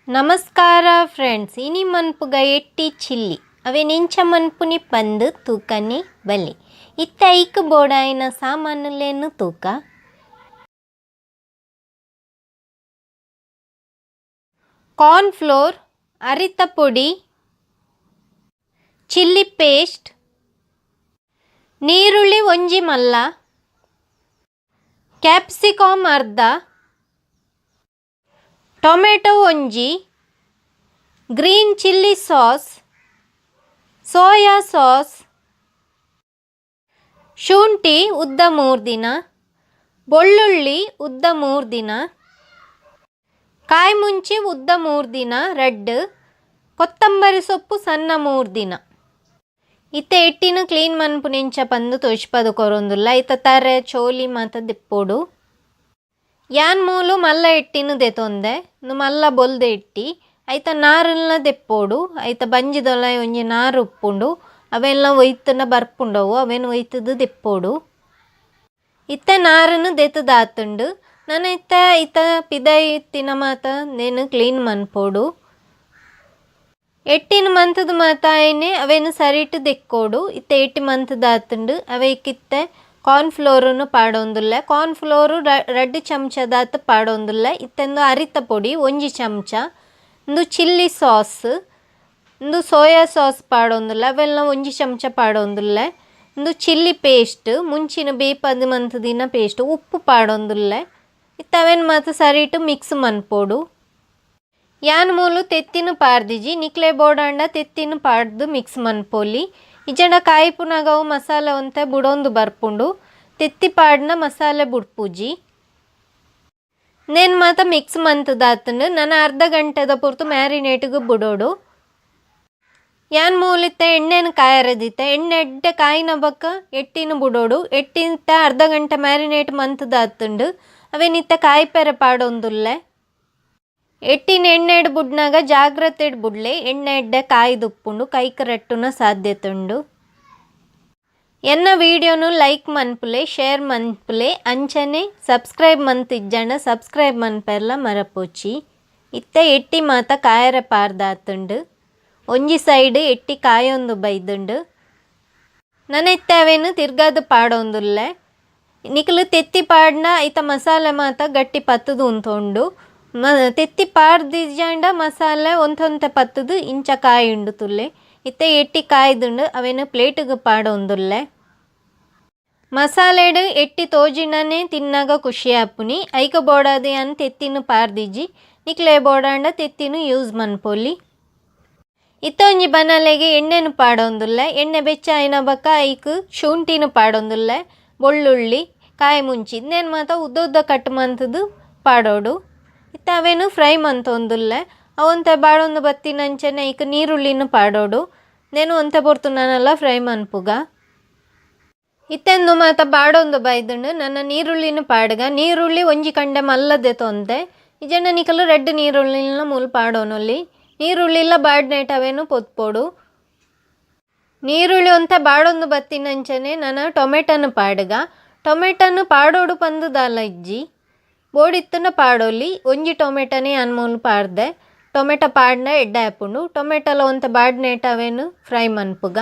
ನಮಸ್ಕಾರ ಫ್ರೆಂಡ್ಸ್, ಇನಿ ಮನ್ಪುಗ ಎಟ್ಟಿ ಚಿಲ್ಲಿ ಅವೆನ್ ಎಂಚ ಮನ್ಪುನಿ ಪಂದ್ ತೂಕನೆ ಬಲೆ. ಇತ್ತ ಐಕ್ ಬೋಡಾಯಿನ ಸಾಮಾನುಲೇನು ತೂಕ. ಕಾರ್ನ್ ಫ್ಲೋರ್, ಅರಿತ ಪೊಡಿ, ಚಿಲ್ಲಿ ಪೇಸ್ಟ್, ನೀರುಳ್ಳಿ ಒಂಜಿ ಮಲ್ಲ, ಕ್ಯಾಪ್ಸಿಕಮ್ ಅರ್ಧ, ಟೊಮೆಟೊ ಒಂಜಿ, green chilli sauce, soya sauce, ಶುಂಠಿ ಉದ್ದ ಮೂರು ದಿನ, ಬೆಳ್ಳುಳ್ಳಿ ಉದ್ದ ಮೂರು ದಿನ, ಕಾಯಿ ಮುಂಚಿ ಉದ್ದ ಮೂರು ದಿನ ರಡ್ಡ್, ಕೊತ್ತಂಬರಿ ಸೊಪ್ಪು ಸಣ್ಣ 3 ದಿನ. ಇತ್ತೆ ಎಟ್ಟಿನ ಕ್ಲೀನ್ ಮನ್ಪುನೆಂಚ ಪಂದ್ ತೋಜ್ಪದ್ ಕೊರೊಂದುಲ್ಲ. ಇತ್ತ ತರೆ ಚೋಲಿ ಮಾತ ದೆಪ್ಪೊಡು. ಯಾನ್ ಮೂಲು ಮಲ್ಲ ಎಟ್ಟಿನ ದೆತೊಂದೆ, ಉಂದು ಮಲ್ಲ ಬೊಲ್ದು ಎಟ್ಟಿ. ಐತ ನಾರುಲ್ನ ದೆಪ್ಪೊಡು. ಐತ ಬಂಜಿದೊಲಾಯಿ ಒಂಜಿ ನಾರು ಉಪ್ಪುಂಡು, ಅವೆಲ್ಲ ಒಯ್ತುಂಡ ಬರ್ಪುಂಡವು, ಅವೆನ್ ಒಯ್ತುದು ದೆಪ್ಪೊಡು. ಇತ್ತೆ ನಾರುನು ದೆತ್ತುದಾತುಂಡು. ನನ ಇತ್ತೆ ಐತ ಪಿದಯಿ ಇತ್ತಿನ ಮಾತ ನೇನು ಕ್ಲೀನ್ ಮನ್ಪೊಡು. ಎಟ್ಟಿನ ಮಂತುದು ಮಾತ ಆಯ್ನೆ ಅವೆನ್ ಸರಿಟ್ ದೆಕ್ಕೊಡು. ಇತ್ತೆ ಎಟ್ಟಿ ಮಂತುದಾತುಂಡು. ಅವೆಕ್ ಇತ್ತೆ ಕಾರ್ನ್ ಫ್ಲೋರುನು ಪಾಡೊಂದುಲ್ಲೆ. ಕಾರ್ನ್ ಫ್ಲೋರು 2 ಚಮಚದಾತ್ ಪಾಡೊಂದುಲ್ಲೆ. ಇತ್ತೆ ಉಂದು ಅರಿತ ಪೊಡಿ 1 ಚಮಚ, ಉಂದು ಚಿಲ್ಲಿ ಸಾಸ್, ಉಂದು ಸೋಯಾ ಸಾಸ್ ಪಾಡೊಂದುಲ್ಲೆ, ಅವೆಲ್ಲ 1 ಚಮಚ ಪಾಡೊಂದುಲ್ಲೆ. ಉಂದು ಚಿಲ್ಲಿ ಪೇಸ್ಟ್, ಮುಂಚಿನ ಬೇಪದು ಮಂತುದಿನ ಪೇಸ್ಟ್, ಉಪ್ಪು ಪಾಡೊಂದುಲ್ಲೆ. ಇತ್ತೆ ಅವೆನ್ ಮಾತ ಸರಿಟ್ ಮಿಕ್ಸ್ ಮನ್ಪೊಡು. ಯಾನ್ ಮೂಲು ತೆತ್ತಿನ ಪಾರ್ದಿಜಿ, ನಿಕ್ಲೆ ಬೋಡಾಂಡ ತೆತ್ತಿನ ಪಾಡ್ದು ಮಿಕ್ಸ್ ಮನ್ಪೊಲಿ. ಇಜ್ಜಂಡ ಕಾಯಿಪುನಗ ಅವು ಮಸಾಲೆ ಒಂತೆ ಬುಡೊಂದು ಬರ್ಪುಂಡು. ತೆತ್ತಿ ಪಾಡ್ನ ಮಸಾಲೆ ಬುಡ್ಪುಜಿ. ನೇನ್ ಮಾತ ಮಿಕ್ಸ್ ಮಂತುದಾತುಂಡು. ನನ ಅರ್ಧ ಗಂಟೆದ ಪೊರ್ತು ಮ್ಯಾರಿನೇಟ್ಗ್ ಬುಡೊಡು. ಯಾನ್ ಮೂಲಿತ್ತೆ ಎಣ್ಣೆನ್ ಕಾಯರದಿತ್ತೆ. ಎಣ್ಣೆ ಎಡ್ಡೆ ಕಾಯಿನ ಬೊಕ್ಕ ಎಟ್ಟಿನ ಬುಡೊಡು. ಎಟ್ಟಿಂತ ಅರ್ಧ ಗಂಟೆ ಮ್ಯಾರಿನೇಟ್ ಮಂತುದಾತುಂಡು. ಅವೆನ್ ಇತ್ತೆ ಕಾಯಿಪೆರೆ ಪಾಡೊಂದುಲ್ಲೆ. ಎಟ್ಟಿನ ಎಣ್ಣೆಡ್ ಬುಡ್ನಾಗ ಜಾಗ್ರತೆಡ್ ಬುಡ್ಲೆ. ಎಣ್ಣೆ ಎಡ್ಡೆ ಕಾಯ್ದುಪ್ಪುಂಡು, ಕೈಕ್ ರಟ್ಟುನ ಸಾಧ್ಯತೆ ಉಂಡು. ಎನ್ನ ವೀಡಿಯೋನು ಲೈಕ್ ಮನ್ಪುಲೆ, ಶೇರ್ ಮನ್ಪುಲೆ, ಅಂಚನೆ ಸಬ್ಸ್ಕ್ರೈಬ್ ಮಂತಿಜ್ಜಂಡ ಸಬ್ಸ್ಕ್ರೈಬ್ ಮನ್ಪೆರ್ಲ ಮರಪೋಚಿ. ಇತ್ತೆ ಎಟ್ಟಿ ಮಾತ ಕಾಯರೆ ಪಾರ್ದಾತುಂಡು. ಒಂಜಿ ಸೈಡ್ ಎಟ್ಟಿ ಕಾಯೊಂದು ಬೈದುಂಡು. ನನ ಇತ್ತೆ ಅವೆನ್ ತಿರ್ಗಾದ್ ಪಾಡೊಂದುಲ್ಲೆ. ನಿಕುಲು ತೆತ್ತಿ ಪಾಡ್ನ ಐತ ಮಸಾಲೆ ಮಾತ ಗಟ್ಟಿ ಪತ್ತುದು ಉಂತುಂಡು. ತೆತ್ತಿ ಪಾಡ್ದಿಜ್ಜಂಡ ಮಸಾಲೆ ಒಂತೊಂತೆ ಪತ್ತುದು ಇಂಚ ಕಾಯುಂಡು ತುಲ್ಲೆ. ಇತ್ತೆ ಎಟ್ಟಿ ಕಾಯ್ದುಂಡು. ಅವೆನ್ ಪ್ಲೇಟ್ಗ್ ಪಾಡೊಂದುಲ್ಲೆ. ಮಸಾಲೆಡ್ ಎಟ್ಟಿ ತೋಜಿನನೆ ತಿನ್ನಾಗ ಖುಷಿ ಆಪುನಿ. ಐಕ ಬೋಡಾದ್ ಯಾನ್ ತೆತ್ತಿನ ಪಾರ್ದಿಜಿ. ನಿಕ್ಲೆ ಬೋಡಾಂಡ ತೆತ್ತಿನ ಯೂಸ್ ಮನ್ಪೊಲಿ. ಇತ್ತೆ ಒಂಜಿ ಬನಲೆಗ್ ಎಣ್ಣೆನ್ ಪಾಡೊಂದುಲ್ಲೆ. ಎಣ್ಣೆ ಬೆಚ್ಚ ಆಯಿನ ಬೊಕ್ಕ ಐಕ್ ಶುಂಠಿನ ಪಾಡೊಂದುಲ್ಲೆ, ಬೆಳ್ಳುಳ್ಳಿ, ಕಾಯಿ ಮುಂಚಿ ಇಂದೆನ್ ಮಾತ ಉದ್ದ ಉದ್ದ ಕಟ್ ಮಂತುದು ಪಾಡೊಡು. ಇತ್ತೆ ಅವೆನ್ ಫ್ರೈ ಮಂತೊಂದುಲ್ಲೆ. ಅವು ಒಂತೆ ಬಾಡೊಂದು ಬತ್ತಿನಂಚನೆ ಐಕ್ ನೀರುಳ್ಳಿನ ಪಾಡೊಡು. ನೇನು ಒಂತೆ ಪೊರ್ತು ನನಲ ಫ್ರೈ ಮನ್ಪುಗ. ಇತ್ತೆ ಉಂದು ಮಾತ ಬಾಡೊಂದು ಬೈದುಂಡು. ನನ ನೀರುಳ್ಳಿನ ಪಾಡ್ಗ. ನೀರುಳ್ಳಿ ಒಂಜಿ ಕಂಡೆ ಮಲ್ಲ ದೆತೊಂದೆ. ಇಜ್ಜಂಡ ನಿಕುಲು ರಡ್ಡ್ ನೀರುಳ್ಳಿನ ಮೂಲು ಪಾಡೊನೊಲಿ. ನೀರುಳ್ಳಿಲ ಬಾಡ್ನೇಟ್ ಅವೆನ್ ಪೊತ್ಪೊಡು. ನೀರುಳ್ಳಿ ಒಂತೆ ಬಾಡೊಂದು ಬತ್ತಿನಂಚನೆ ನನ ಟೊಮೆಟೊನು ಪಾಡ್ಗ. ಟೊಮೆಟೊನು ಪಾಡೊಡು ಪಂದ್ ದಾಲ ಇಜ್ಜಿ, ಬೋಡಿತ್ತುಂಡ ಪಾಡೊಲಿ. ಒಂಜಿ ಟೊಮೆಟೊನೆ ಯಾನ್ ಮೂಲು ಪಾಡ್ದೆ. ಟೊಮೆಟೊ ಪಾಡ್ಂಡ ಎಡ್ಡೆ ಆಪುಂಡು. ಟೊಮೆಟೊಲ ಒಂತೆ ಬಾಡ್ನೇಟ್ ಅವೆನ್ ಫ್ರೈ ಮನ್ಪುಗ.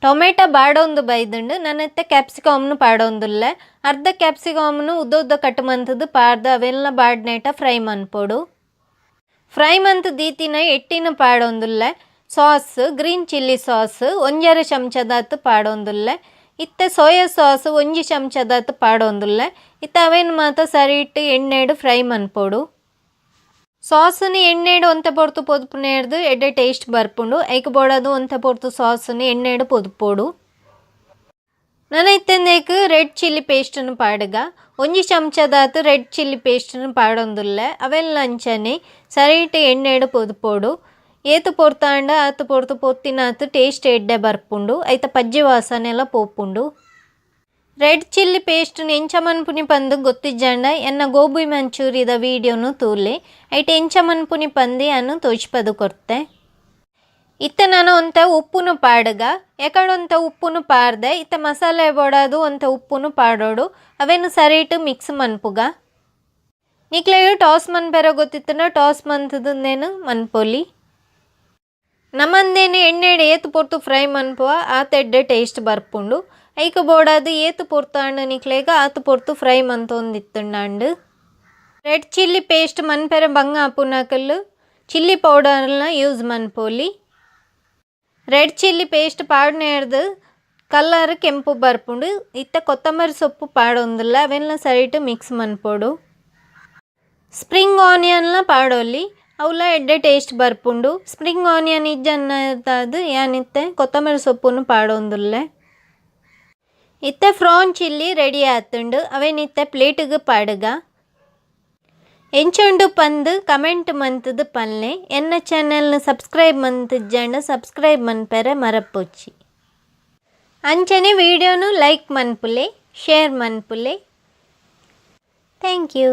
ಟೊಮೆಟೊ ಬಾಡೊಂದು ಬೈದುಂಡು. ನನ ಇತ್ತೆ ಕ್ಯಾಪ್ಸಿಕಮ್ನು ಪಾಡೊಂದುಲ್ಲೆ. ಅರ್ಧ ಕ್ಯಾಪ್ಸಿಕಮ್ನು ಉದ್ದ ಉದ್ದ ಕಟ್ ಮಂತುದು ಪಾಡ್ದ್ ಅವೆಲ್ಲ ಬಾಡ್ನೇಟ ಫ್ರೈ ಮನ್ಪೊಡು. ಫ್ರೈ ಮಂತ್ ದೀತಿನ ಎಟ್ಟಿನ ಪಾಡೊಂದುಲ್ಲೆ. Sauce, green chilli sauce 1.5 ಚಮಚದಾತ್ ಪಾಡೊಂದುಲ್ಲೆ. ಇತ್ತೆ ಸೋಯಾ ಸಾಸ್ 1 ಚಮಚದಾತ್ ಪಾಡೊಂದುಲ್ಲೆ. ಇತ್ತೆ ಅವೆನ್ ಮಾತ ಸರಿಟ್ ಎಣ್ಣೆಡ್ ಫ್ರೈ ಮನ್ಪೊಡು. ಸಾಸುನು ಎಣ್ಣೆಡ್ ಒಂತೆ ಪೊರ್ತು ಪೊದುಪುನೇರ್ದ್ ಎಡ್ಡೆ ಟೇಸ್ಟ್ ಬರ್ಪುಂಡು. ಐಕ್ ಬೋಡಾದ್ ಒಂತೆ ಪೊರ್ತು ಸಾಸುನು ಎಣ್ಣೆಡ್ ಪೊದುಪೊಡು. ನನ ಇತ್ತೆ ಉಂದೆಕ್ ರೆಡ್ ಚಿಲ್ಲಿ ಪೇಸ್ಟ್ನು ಪಾಡ್ಗ. 1 ಚಮಚದಾತ್ ರೆಡ್ ಚಿಲ್ಲಿ ಪೇಸ್ಟ್ನು ಪಾಡೊಂದುಲ್ಲೆ. ಅವೆಲ್ಲ ಅಂಚನೆ ಸರಿಟ್ ಎಣ್ಣೆಡ್ ಪೊದುಪೊಡು. ಏತ್ ಪೊರ್ತಾಂಡ ಆತ್ ಪೊರ್ತು ಪೊತ್ತಿನಾತ್ ಟೇಸ್ಟ್ ಎಡ್ಡೆ ಬರ್ಪುಂಡು. ಐತ ಪಜ್ಜಿ ವಾಸನೆಲ ಪೋಪುಂಡು. ರೆಡ್ ಚಿಲ್ಲಿ ಪೇಸ್ಟ್ನ್ ಎಂಚ ಮನ್ಪುನಿ ಪಂದ್ ಗೊತ್ತಿಜ್ಜಂಡ ಎನ್ನ ಗೋಬಿ ಮಂಚೂರಿದ ವೀಡಿಯೋನು ತೂಲೆ. ಐಟ್ ಎಂಚ ಮನ್ಪುನಿ ಪಂದ್ ಯಾನ್ ತೋಜ್ಪದ್ ಕೊರ್ತೆ. ಇತ್ತೆ ನನ ಒಂತೆ ಉಪ್ಪುನು ಪಾಡ್ಗ. ಎಕಡೆ ಒಂತೆ ಉಪ್ಪುನು ಪಾಡ್ದೆ. ಇತ್ತೆ ಮಸಾಲೆ ಬೋಡಾದ್ ಒಂತೆ ಉಪ್ಪುನು ಪಾಡೊಡು. ಅವೆನ್ ಸರಿಟ್ ಮಿಕ್ಸ್ ಮನ್ಪುಗ. ನಿಕ್ಲೆಗ್ ಟಾಸ್ ಮನ್ಪೆರ ಗೊತ್ತಿತ್ತುಂಡ ಟಾಸ್ ಮಂತುದು ಉಂದೆನ್ ಮನ್ಪೊಲಿ. ನಮಂದೇನು ಎಣ್ಣೆಡ್ ಏತ್ ಪೊರ್ತು ಫ್ರೈ ಮನ್ಪುವ ಆತ್ ಎಡ್ಡೆ ಟೇಸ್ಟ್ ಬರ್ಪುಂಡು. ಐಕ್ ಬೋಡಾದ್ ಏತ್ ಪೊರ್ತು ಆಂಡ್ ನಿಕ್ಲೆಗ್ ಆತ್ ಪೊರ್ತು ಫ್ರೈ ಮಂತೊಂದಿತ್ತುಂಡಾಂಡ್. ರೆಡ್ ಚಿಲ್ಲಿ ಪೇಸ್ಟ್ ಮನ್ಪೆರೆ ಬಂಗ ಆಪುನಕುಲು ಚಿಲ್ಲಿ ಪೌಡರ್ನ ಯೂಸ್ ಮನ್ಪೊಲಿ. ರೆಡ್ ಚಿಲ್ಲಿ ಪೇಸ್ಟ್ ಪಾಡ್ನೇರ್ದು ಕಲರ್ ಕೆಂಪು ಬರ್ಪುಂಡು. ಇತ್ತೆ ಕೊತ್ತಂಬರಿ ಸೊಪ್ಪು ಪಾಡೊಂದುಲ್ಲ, ಅವೆನ್ಲ ಸರಿಟ್ ಮಿಕ್ಸ್ ಮನ್ಪೊಡು. ಸ್ಪ್ರಿಂಗ್ ಆನಿಯನ್ಲ ಪಾಡೊಲಿ, ಅವ್ಲ ಎಡ್ಡೆ ಟೇಸ್ಟ್ ಬರ್ಪುಂಡು. ಸ್ಪ್ರಿಂಗ್ ಆನಿಯನ್ ಇಜ್ಜನ್ನದಾದ್ ಯಾನ್ ಇತ್ತೆ ಕೊತ್ತಂಬರಿ ಸೊಪ್ಪುನು ಪಾಡೊಂದುಲ್ಲೆ. ಇತ್ತೆ ಫ್ರಾನ್ ಚಿಲ್ಲಿ ರೆಡಿ ಆತುಂಡು. ಅವೆನ್ ಇತ್ತೆ ಪ್ಲೇಟಿಗ್ ಪಾಡುಗ. ಎಂಚುಂಡು ಪಂದ್ ಕಮೆಂಟ್ ಮಂತುದು ಪನ್ಲೆ. ಎನ್ನ ಚಾನೆಲ್ನ ಸಬ್ಸ್ಕ್ರೈಬ್ ಮಂತಿಜ್ಜಂಡ ಸಬ್ಸ್ಕ್ರೈಬ್ ಮನ್ಪೆರೆ ಮರಪೊಚ್ಚಿ. ಅಂಚನೆ ವಿಡಿಯೋನು ಲೈಕ್ ಮನ್ಪುಲೆ, ಶೇರ್ ಮನ್ಪುಲೆ. Thank you.